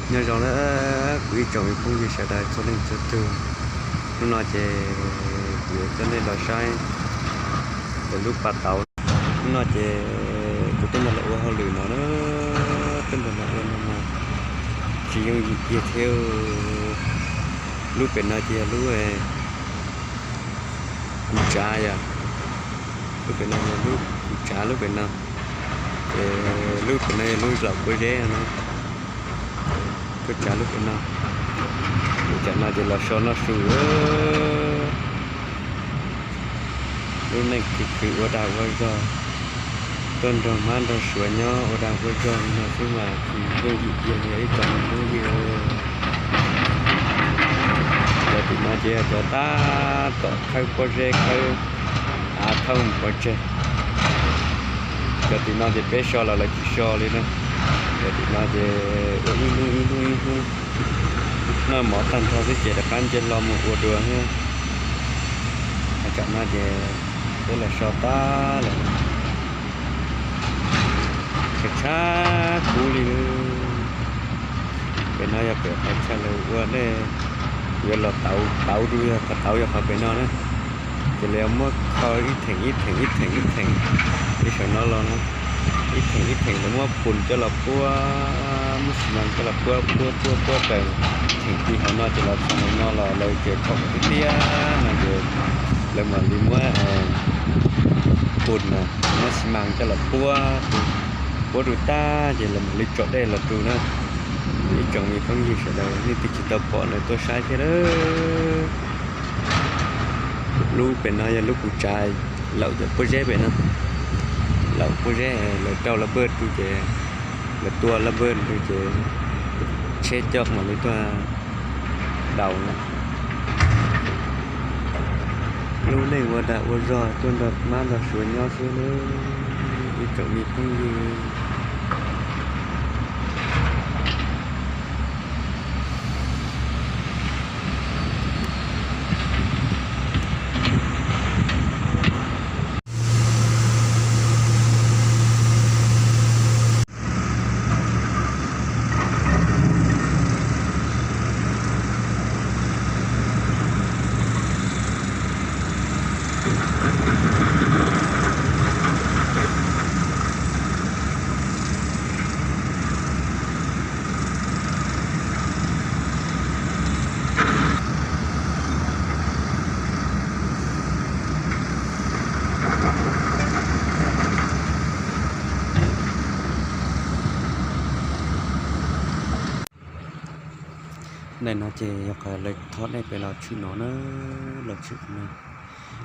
Nyob zoo na kuv ib tsoom phooj ywg sawv daws txhua leej txhua tug, hnub no ces kuv yuav coj nej los saib cov lub pas tauv. Hnub no ces kuv tuaj nrog lawv ua hauj lwm no na, tuaj nrog lawv ua no mas tsis yooj yim kiag thiab. Lub pem no ces yog lub kuv tsav yom, lub pem no yog lub kuv tsav lub pem no, ces lub pem no yog lub laum pob zeb no, kuv tsav lub pem no. Ces tam no ces los so noj su. Lub neej khwv khwv ua dag ua zog, tuaj nrog hmab nrog suav nyob ua dag ua zog li no xwb mas tsis yooj yim kiag li ib tsoom phooj ywg. Cov tim no ces yog cov tab tom khawb pob zeb khawb av thauj mus pov tseg. Cov tim no ces peb so los lawv tsis so li na. Cov tim no ces ua ib hnub ib hnub ib hnub, noj mov tag nrho xwb ces rov qab nce hlo mus ua dua thiab. Tam no ces peb los so tag lawm, tshav tshav kub li. Pem no yog pem qhov chaw lawv ua nej yuav los tauv, tauv rau yog qhov tauv yog qhov pem no na. Ces lawv yuav muab kho ib theem ib theem ib theem ib theem li saum no los na, ib theem ib theem lawv muab pus coj los puab, muab xi mas coj los puab puab puab puab raws theem ti hauv no ces los txog hauv no los lawv ces kho tiag tiag no ces lawv mam li muab pus na, muab xi mas coj los puab, puab rau tag ces lawv mam li tso dej los rau na. Ib tsoom me phooj ywg sawv daws nej twb tsis tau pom lawv tuaj saib thiab lawm. Lub pem no yog lub kuv tsav laum cov pob zeb pem no, laum pob zeb lawv rau lab npawj rau ces, lawv tua lab npawj rau ces tsheb coj mam li tuaj daus na. Lub neej ua dag ua zog tuaj nrog hmab nrog suav nyob xwb na, ib tsoom me phooj ywg. Ntawm no ces yog qhov lawv tho dej pem los tshwm no na, los tshwm no,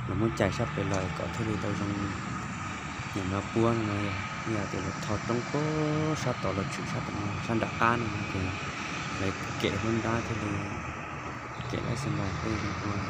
los muab cais sab pem los kom thiaj li tau zoo. Nim no puab no yog tias lawv tho roob puag sab tod los tshwm sab tom no sab nram qab no ces lawv kem hlub nrab thiaj li kem lab xab npais tej zoo ua.